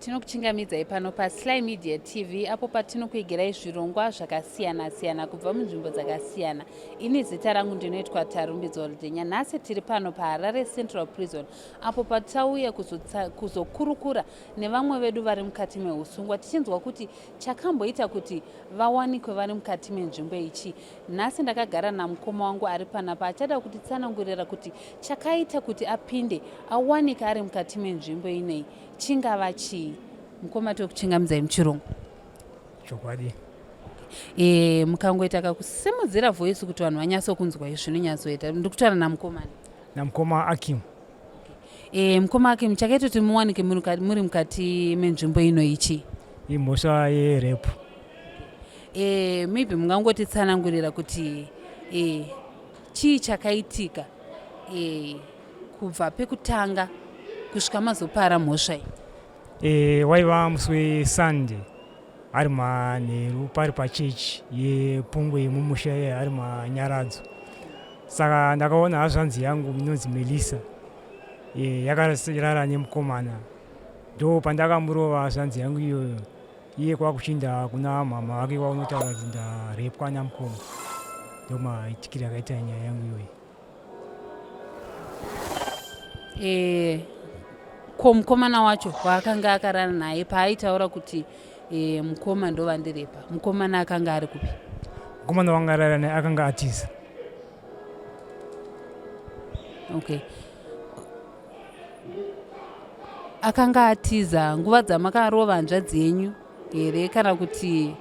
Tinokuchingamidzai pano paSly Media TV apo patinokuigirai zvirongwa zvakasiyana siyana kubva munzvimbo dzakasiyana. Ini zita rangu ndinoitwa Tarumbidzo Rudenya. Nhasi tiri pano paHarare Central Prison apo patauya kuzokurukura nevamwe vedu vari mukati mehusungwa tichinzwa kuti chakamboita kuti vawanikwe vari mukati menzvimbo ichi. Nhasi ndakagara namukoma wangu ari panapa achada kutitsanangurira kuti chakaita kuti apinde awanike ari mukati menzvimbo ineyi chingava chii. Mukoma tokuchingamidzai muchirungu. Chokwadi. E, mukangoita kakusimudzira voice kuti vanhu vanyatsokunzwa izvi zvinonyatsoita. Ndiri kutaura namukomani. Namukoma Akim. E, mukoma Akim, chakaita kuti muwanike muri mukati menzvimbo ino ichi? Imhosva yerepu. E, maybe mungangotitsanangurira kuti e, chii chakaitika e, kubva pekutanga kusvika mazopara mhosva iyi? E, waiva musi weSunday ari manheru pari pachechi yepungwe yemumusha iye ari manyaradzo saka ndakaona hazvanzi yangu inonzi Melissa e, yakarara nemukomana ndo pandakamurova hazvanzi yangu iyoyo iye kwakuchinda kuna mhamha vake kwakunotaura kuti ndarepwa namukoma ndomaitikire akaita nyaya yangu iyoyi. E, ko mukomana wacho waakanga akarara naye paaitaura kuti e, mukoma ndovandirepa mukomana akanga ari kupi? Mukomana wanga arara naye akanga atiza. Okay, akanga atiza nguva dzamakarova hanzvadzi yenyu here kana kuti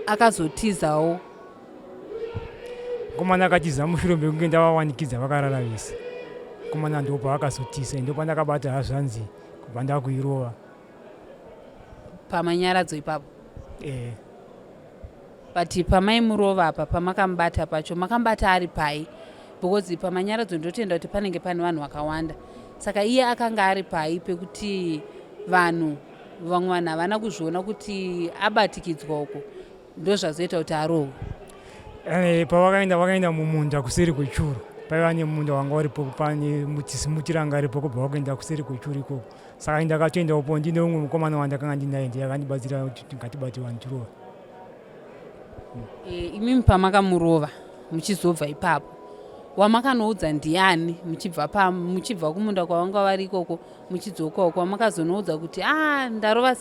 akazotizawo? Mukomana akatiza mushure mekunge ndavawanikidza vakarara vese. Mukomana ndopaakazotiza, ndopandakabata hazvanzi kubva ndakuirova. Pamanyaradzo ipapo? Eh. But pamaimurova apa pamakamubata pacho makamubata ari pai? Because pamanyaradzo ndotenda kuti panenge pane vanhu vakawanda, saka iye akanga ari pai pekuti vanhu vamwe vanhu havana kuzviona kuti abatikidzwa uko ndozvazoita kuti arohwe? Eh, pavakaenda vakaenda mumunda kuseri kwechuru, paiva nemunda wanga uripo pane muti ranga ripo kubva vakaenda kuseri kwechuru ikoko. Saka ndakatoenda upo ndine umwe mukomana wandakanga ndinaye ndiye akandibatsira kuti ngatibate vanhu tirova. E, imimi pamakamurova muchizobva ipapo wamakanoudza ndiani muchibva pa muchibva kumunda kwavanga vari ikoko muchidzoka uko wamakazonoudza kuti ah ndarova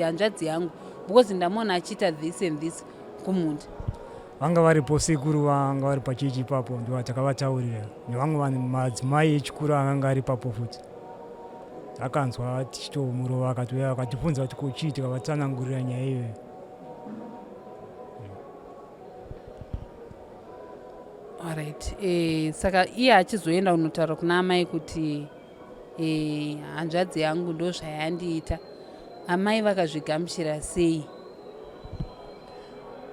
hanzvadzi yangu because ndamuona achiita this and this kumunda? Vanga varipo sekuru vanga vari pachechi ipapo ndo takavataurira nevamwe vanhu madzimai echikuru akanga ari ipapo futi. Akanzwa tichitomurova akatouya akatibvunza kuti ko chii tikavatsanangurira nyaya iyoyo. Alright. E, saka iye achizoenda kunotaura kuna amai kuti e, hanzvadzi yangu ndo zvayandiita, amai vakazvigamuchira sei?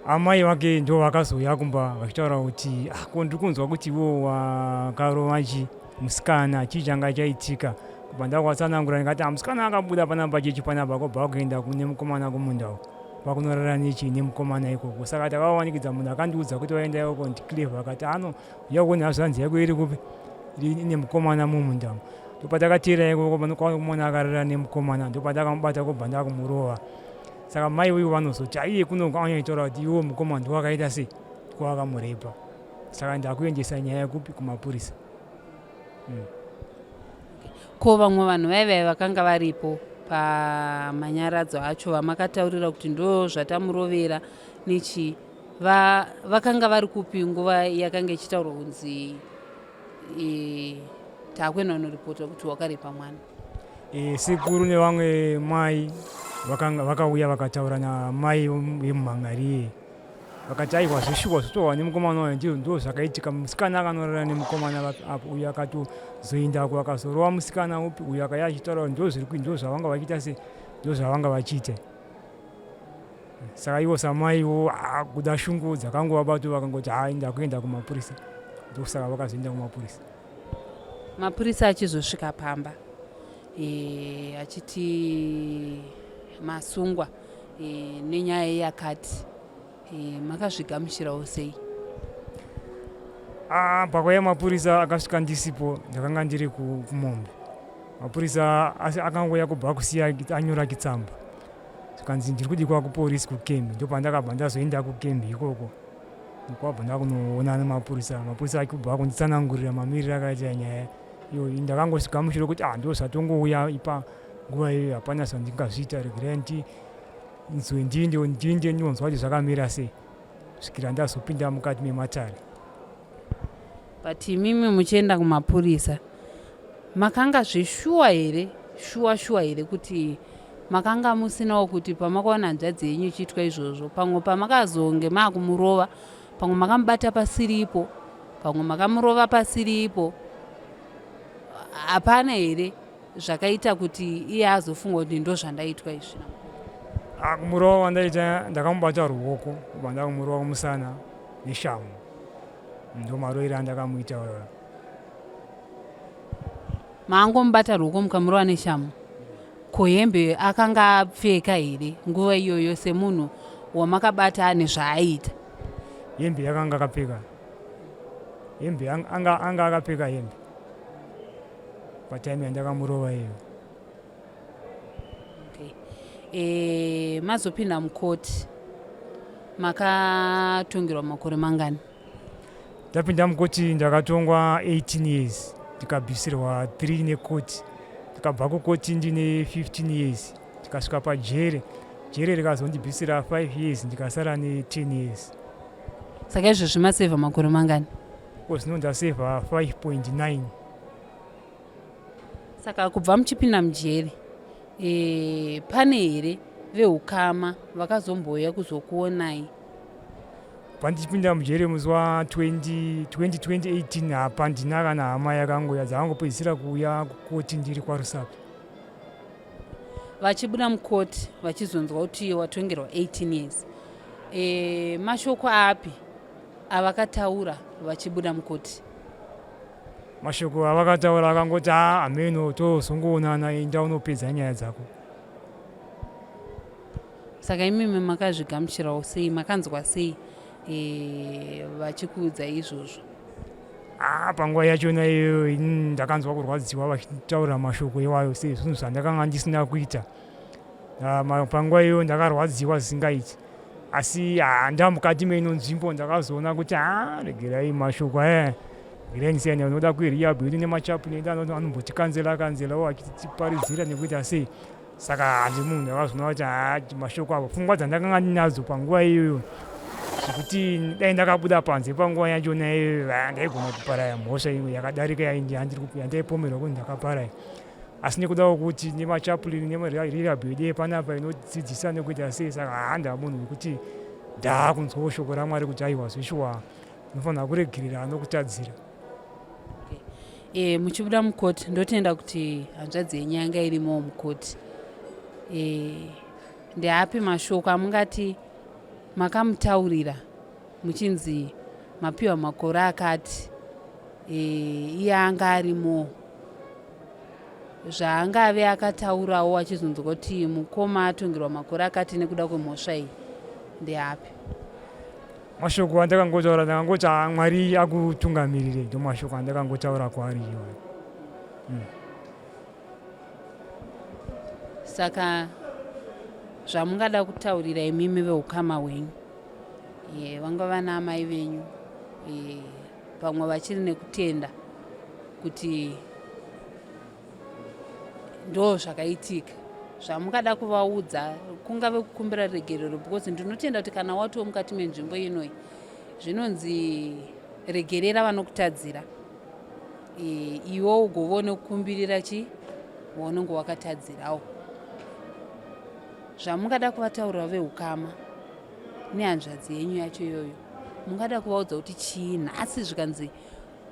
Amai vake ndo vakazouya kumba vachitaura kuti ah, ko ndiri kunzwa kuti iwo wakarova chi musikana, chii changa chaitika? Kubva ndakuvatsanangura ndikati ah, musikana akabuda panapa pachechi panapa kobva kuenda kune mukomana kumunda uko kwakunorara nechi nemukomana ikoko. Saka takavawanikidza munhu akandiudza kuti waenda ikoko ndiclever, akati ano yakuona hazvanzi yako iri kupi ine mukomana mumunda umu. Ndopatakateera ikoko kwakumona akarara nemukomana, ndopatakamubata kobva ndakumurova. Saka mai uyu vanozoti aiye kuno kwaanyaitaura kuti iwo mukoma ndiwakaita sei kwawakamurepa. Saka ndakuendesa nyaya kupi kumapurisa. Ko vamwe vanhu vaivai vakanga varipo pamanyaradzo acho vamakataurira kuti ndo zvatamurovera nechii vakanga vari kupi nguva yakanga ichitaurwa kunzi e, takuenda kunoripota kuti wakarepa mwana? E, sekuru nevamwe mai vakauya vakataura namai vemumhangari vakati aiwa zveshuwa zvotorwa nemukomana uyo ndizvo ndo zvakaitika musikana akanorara nemukomana apo uyo akatozoendako akazorova musikana upi uyo akaya achitaura ndo zviri ndo zvavanga vachiita se ndo zvavanga vachiita. Saka ivo samaiwo ah, kuda shungu dzakangovabata vakangoti hai ndakuenda kumapurisa, ndosaka vakazoenda kumapurisa. Mapurisa achizosvika pamba e, achiti masungwa e, nenyaya yakati e, makazvigamuchirawo sei? Ah, pakauya mapurisa akasvika ndisipo, ndakanga ndiri kumombe. Mapurisa akangouya kubva kusiya anyora kitsamba zvikanzi ndiri kudikwa kuporisi kukembi. Ndopandakabva ndazoenda kukembi ikoko ndokubva ndakunoona nemapurisa. Mapurisa achibva kunditsanangurira mamiriro akaita nyaya iyoyi. Ndakangosvika mushure kuti ah, ndo zvatongouya ipa nguva iyoyo, hapana zvandingazviita, regerai ndinzwe ndinde ndinde ndinonzwa kuti zvakamira sei kusvikira ndazopinda mukati mematare. But imimi muchienda kumapurisa makanga zveshuwa here, shuwa shuwa here kuti makanga musinawo kuti pamakaona hanzvadzi yenyu ichiitwa izvozvo, pamwe pamakazonge maakumurova, pamwe makamubata pasiripo, pamwe makamurova pasiripo, hapana here zvakaita kuti iye azofunga kuti ndozvandaitwa izvi? Kumurova wandaita ndakamubata ruoko kubva ndakumurova kumusana neshamu, ndo maroiro andakamuita. Maangomubata ruoko mukamurova neshamu? Ko hembe akanga apfeka here nguva iyoyo semunhu wamakabata ane zvaaiita? Hembe yakanga akapfeka, hembe anga anga akapfeka hembe patime yandakamurova iyo. Okay. Mazopinda mukoti makatongerwa makore mangani? Ndapinda mukoti ndakatongwa 18 years, ndikabvisirwa 3 nekoti. Ndikabva kukoti ndine 15 years, ndikasvika pajere, jere rikazondibvisira 5 years, ndikasara ne10 years. Saka izvozvi masevha makore mangani? Ko zvino ndasevha 5.9. Saka kubva muchipinda mujeri pane here veukama vakazombouya kuzokuonai? Pandichipinda mujeri musi wa 2018 hapandina kana hama yakangoya, dzakangopedzisira kuuya kukoti ndiri kwaRusape. Vachibuda mukoti vachizonzwa kuti watongerwa 18 years, mashoko api avakataura vachibuda mukoti? Mashoko avakataura akangoti a hameno, tozongoonana, enda unopedza nyaya dzako. Saka imimi makazvigamuchirawo sei, makanzwa sei vachikuudza izvozvo? Ah, panguva yachona iyoyo ini ndakanzwa kurwadziwa vachitaura mashoko iwayo sezvinhu zvandakanga ndisina kuita. Panguva iyoyo ndakarwadziwa zvisingaiti, asi ndamukati meino nzvimbo ndakazoona kuti ha, regerai mashoko aya, regerai ndisiyane unoda kuirehab yedu nemachaplain edu anomboti kanzelawo achitiparidzira nekuita sei. Saka handi munhu ndakazoona kuti ha, mashoko avo, pfungwa dzandakanga ndinadzo panguva iyoyo zvekuti dai ndakabuda panze panguva yachona iyoyo, ndaigona kuparaya mhosva imwe yakadarika yandaipomerwa kuti ndakaparaya. Asi nekuda kwekuti nemachaplain nemarehab yedu yepanapa inodzidzisa nekuita sei, saka handa munhu wekuti ndaakunzwawo shoko raMwari kuti aiwa, zveshuwa unofanira kuregerera anokutadzira. Muchibuda mukoti, ndotenda kuti hanzvadzi yenyu yanga irimowo mukoti, ndeapi mashoko amungati makamutaurira muchinzi mapiwa makore akati, iye anga arimo, zvaangave akataurawo achizonzwa kuti mukoma atongerwa makore akati nekuda kwemhosva iyi, ndeapi? Mashoko andakangotaura, ndakangoti "Ah, Mwari akutungamirire." Ndo mashoko andakangotaura kwaari iwayo. Saka zvamungada kutaurira imimi veukama hwenyu, vanga vana amai venyu, pamwe vachiri nekutenda kuti ndo zvakaitika, zvamungada kuvaudza, kungave kukumbira regerero, because ndinotenda kuti kana watoo mukati menzvimbo inoi zvinonzi regerera vanokutadzira, iwe ugove nekukumbirira chi waunenge wakatadzirawo, zvamungada kuvataurira veukama nehanzvadzi yenyu yacho iyoyo, mungada kuvaudza kuti chii nhasi zvikanzi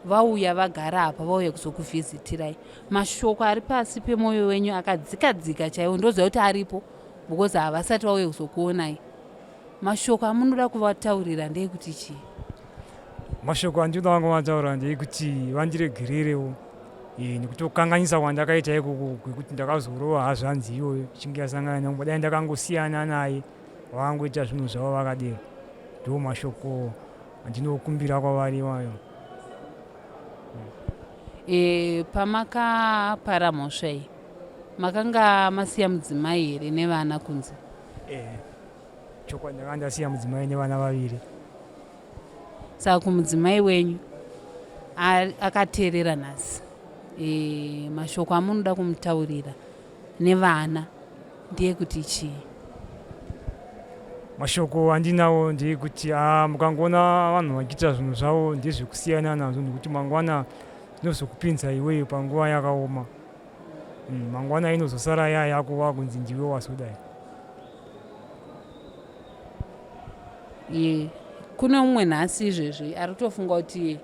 vauya vagara apa, vauya kuzokuvhizitirai, mashoko ari pasi pemwoyo wenyu akadzika dzika chaiwo, ndoziva kuti aripo because havasati vauya kuzokuonai, mashoko amunoda kuvataurira ndeyekuti chii? Mashoko andinoda kuvataura ndeyekuti vandiregererewo nekutokanganisa kwandakaita ikoko kwekuti ndakazorova hazvanzi iyoyo ichinge yasangana nangu. Dai ndakangosiyana naye, vakangoita zvinhu zvavo vakadero. Ndo mashoko andinokumbira kwavari iwayo. E, pamakapara mhosva iyi makanga masiya mudzimai here nevana kunze? E, chokwadi ndakanga ndasiya mudzimai nevana vaviri. Saka kumudzimai wenyu akateerera nhasi e, mashoko amunoda kumutaurira nevana ndeyekuti chii? Mashoko andinawo ndeyekuti ah, mukangoona vanhu vachiita zvinhu zvavo ndezvekusiyana nazvo nekuti mangwana zvinozokupinza iweyo panguva yakaoma. Mm, mangwana inozosara ya yako wakunzi ndiwe wazodai. Ye, kune umwe nhasi izvezvi ari kutofunga kuti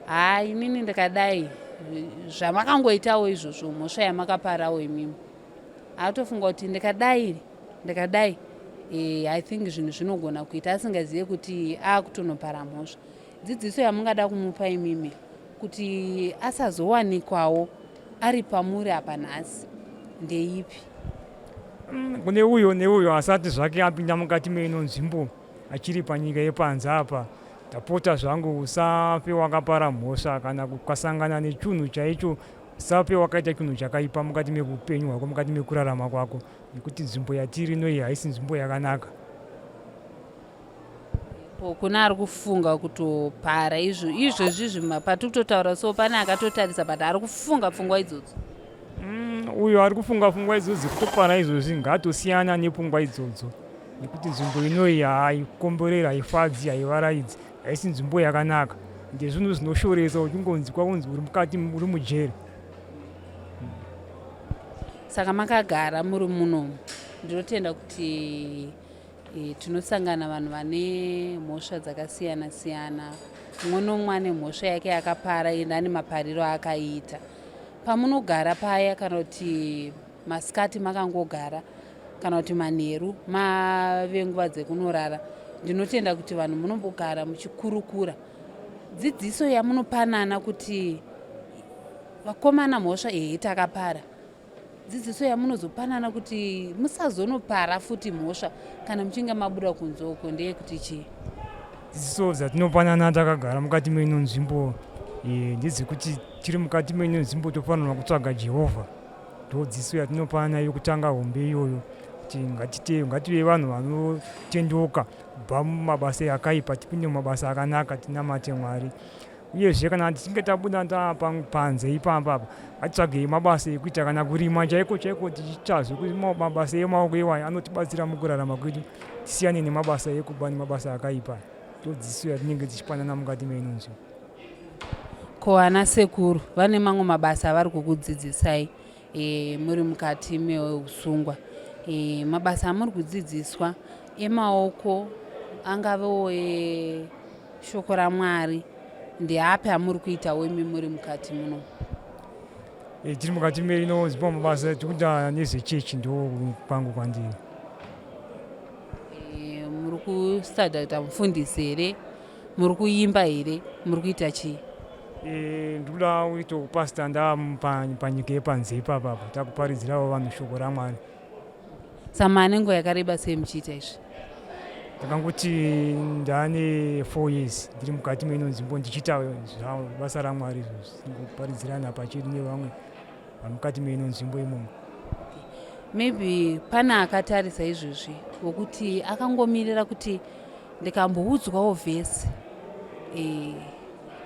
haa inini ndikadai zvamakangoitawo izvozvo mhosva yamakaparawo imimi atofunga kuti ndikadai ndikadai e, i think zvinhu zvinogona kuita asingazive kuti akutonopara mhosva dzidziso yamungada kumupa imimi kuti asazowanikwawo ari pamuri apa nhasi ndeipi mm, kune uyo neuyo asati zvake apinda mukati meino nzvimbo achiri panyika yepanze apa ndapota zvangu usafe wakapara mhosva kana ukasangana nechunhu chaicho usafe wakaita chinhu chakaipa mukati meupenyu hwako mukati mekurarama kwako nekuti nzvimbo yatiri inoyi haisi nzvimbo yakanaka. Ko kune ari kufunga kutopara izvo izvezvi izvi patiri kutotaura so pane akatotarisa but ari kufunga pfungwa idzodzo mm, uyo ari kufunga pfungwa idzodzo kutopara izvozvi ngaatosiyana nepfungwa idzodzo nekuti nzvimbo inoyi haikomboreri haifadzi haivaraidzi haisi nzvimbo yakanaka ndezvinhu zvinoshoresa uchingonzikwa kunzi uri mukati uri mujeri saka makagara muri munomu ndinotenda kuti e, tinosangana vanhu vane mhosva dzakasiyana siyana mumwe nomumwe ane mhosva yake yakapara ende ane mapariro aakaita pamunogara paya kana kuti masikati makangogara kana kuti manheru mave nguva dzekunorara ndinotenda kuti vanhu munombogara muchikurukura dzidziso yamunopanana kuti vakomana mhosva ehe takapara dzidziso yamunozopanana kuti musazonopara futi mhosva kana muchinge mabuda kunze uko ndeyekuti chii dzidziso dzatinopanana takagara mukati meino nzvimbo eh, ndedzekuti tiri mukati meino nzvimbo tofanirwa kutsvaga jehovha ndodzidziso yatinopanana yokutanga hombe iyoyo kuti ngatite ngative vanhu vanotendeuka kubva mumabasa akaipa tipinde mumabasa akanaka tinamate mwari uyezve kana tichinge tabuda tapanze ipapa apa ngatitsvagei mabasa ekuita kana kurima chaiko chaiko tichiita mabasa emaoko iwayo anotibatsira mukurarama kwedu tisiyane nemabasa ekuba nemabasa akaipa ndodzidziso yatinenge tichipanana mukati meino nzvimbo ko ana sekuru vane mamwe mabasa avari kukudzidzisai e, muri mukati meusungwa e, mabasa amuri kudzidziswa emaoko angavewo eshoko ramwari ndeapi amuri kuitawo imi muri mukati muno e, tiri mukati meino nzvimbo mabasa tikuita nezvechechi ndo kwangu kwandiri e, muri kustada kuita mufundisi here muri kuimba here muri kuita chii e, ndikuda kuita kupasita ndaa panyika yepanze ipapapa takuparidzirawo vanhu shoko ramwari sama nenguva yakareba sei muchiita izvi ndakangoti ndaane 4 years ndiri mukati meino nzvimbo ndichiita basa ramwari izvozvi ngoparidzirana pachedu nevamwe vari mukati meino nzvimbo imomo maybe pane akatarisa izvozvi wokuti akangomirira kuti ndikamboudzwawo vhesi e,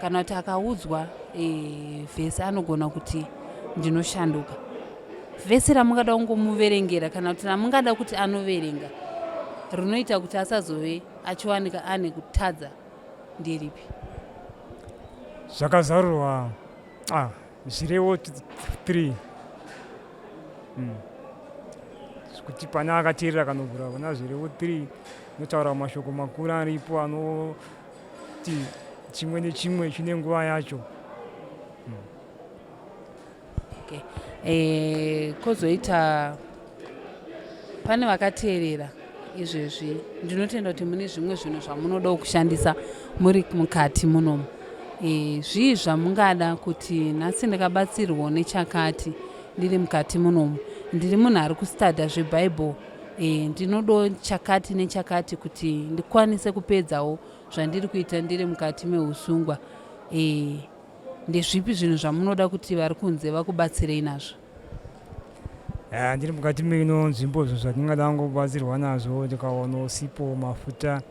kana kuti akaudzwa e, vhesi anogona kuti ndinoshanduka vhesi ramungada kungomuverengera kana kuti ramungada kuti anoverenga rinoita kuti asazove achiwanika ane kutadza nderipi zvakazarurwa ah, zvirevo 3 mm. kuti pane akateerera kanovhura kuna zvirevo 3 inotaura mashoko makuru aripo anoti chimwe nechimwe chine nguva yacho mm. okay. e, kozoita pane vakateerera izvezvi ndinotenda kuti mune zvimwe zvinhu zvamunodawo kushandisa muri mukati munomu e, zvii zvamungada kuti nhasi ndakabatsirwawo nechakati ndiri mukati munomu ndiri munhu ari kustadha zvebhaibheri e, ndinodawo chakati nechakati kuti ndikwanise kupedzawo zvandiri kuita ndiri mukati meusungwa e, Ndezvipi zvinhu zvamunoda kuti vari kunze vakubatsirei nazvo? Ndiri mukati meino nzvimbo, zvinhu zvandingada kungobatsirwa nazvo, ndikawanawo sipo, mafuta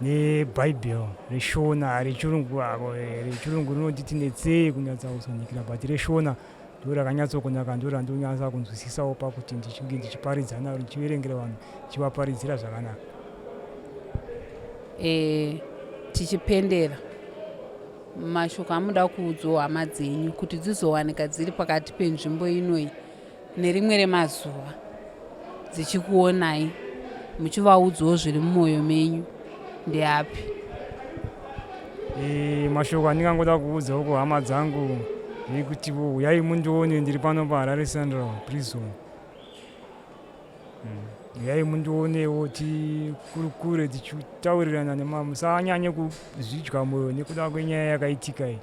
nebhaibheri reShona. Rechirungu, rechirungu rinotiti netsei kunyatsa kuzonikira, but reShona ndo rakanyatsokunaka, ndo randonyatsa kunzwisisawo pakuti ndichinge ndichiparidza naro, ndichiverengera vanhu, ndichivaparidzira zvakanaka. Tichipendera, mashoko amuda kuudzawo hama dzenyu kuti dzizowanika dziri pakati penzvimbo inoyi nerimwe remazuva dzichikuonai, muchivaudzawo zviri mumwoyo menyu, ndeapi? Mashoko andingangoda kuudzawo kuhama dzangu ndekutiwo uyai mundione, ndiri pano paHarare Central Prison. Uyai mundionewo, tikurukure, tichitaurirana nema. Musanyanye kuzvidya mwoyo nekuda kwenyaya yakaitika iyi.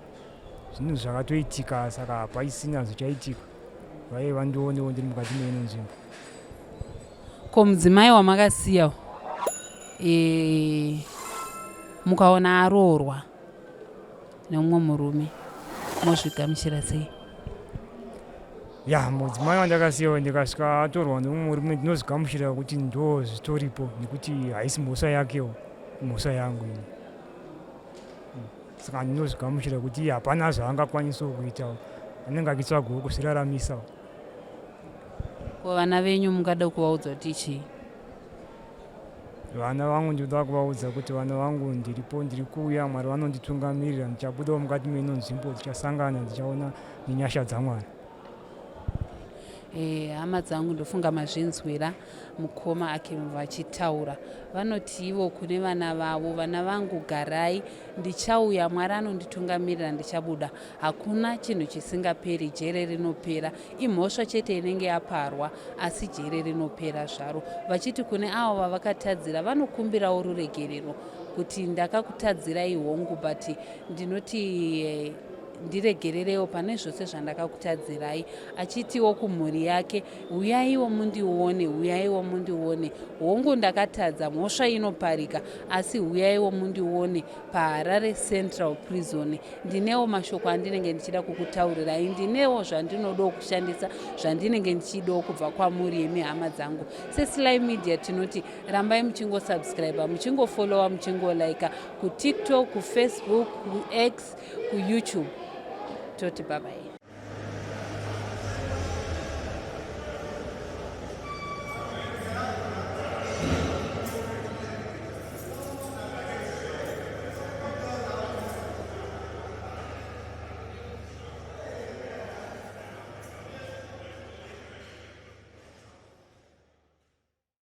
Zvinhu zvakatoitika, saka hapaisina zvichaitika. Vai vandionewo, ndiri mukati meino nzvimbo. Ko mudzimai wamakasiya, mukaona aroorwa nemumwe murume, mozvigamuchira sei? Ya, mudzimai wandakasiyawo, ndikasvika atorwa nemumwe murume, ndinozvigamuchira kuti ndo zvitoripo, nekuti haisi mhosva yakewo, mhosva yangu ini. Saka ndinozvigamuchira kuti iye hapana zvaangakwanisawo kuitawo, anenge achitsvagawo kuzviraramisawo. Ko vana venyu mungada kuvaudza kuti chii? Vana vangu, ndinoda kuvaudza kuti vana vangu, ndiripo, ndiri kuuya. Mwari vanonditungamirira, ndichabudawo mukati meino nzvimbo, tichasangana, ndichaona nenyasha dzaMwari. Hama dzangu, ndofunga mazvinzwira mukoma Akim vachitaura. Vanoti ivo kune vana vavo, "Vana vangu, garai, ndichauya, Mwari anonditungamirira, ndichabuda. Hakuna chinhu chisingaperi, jere rinopera, imhosva chete inenge yaparwa, asi jere rinopera zvaro." Vachiti kune avo vavakatadzira vanokumbirawo ruregerero kuti ndakakutadzirai, hongu, but ndinoti ndiregererewo pane zvose zvandakakutadzirai. Achitiwo kumhuri yake, "Uyaiwo mundione, uyaiwo mundione. Hongu, ndakatadza, mhosva inoparika, asi uyaiwo mundione paHarare Central Prison. Ndinewo mashoko andinenge ndichida kukutaurirai, ndinewo zvandinodawo kushandisa, zvandinenge ndichidawo kubva kwamuri imi hama dzangu." SeSly Media tinoti rambai muchingosubscribe, muchingofollowa, muchingolika kuTikTok, kuFacebook, kuX, kuYouTube. Toti bye bye.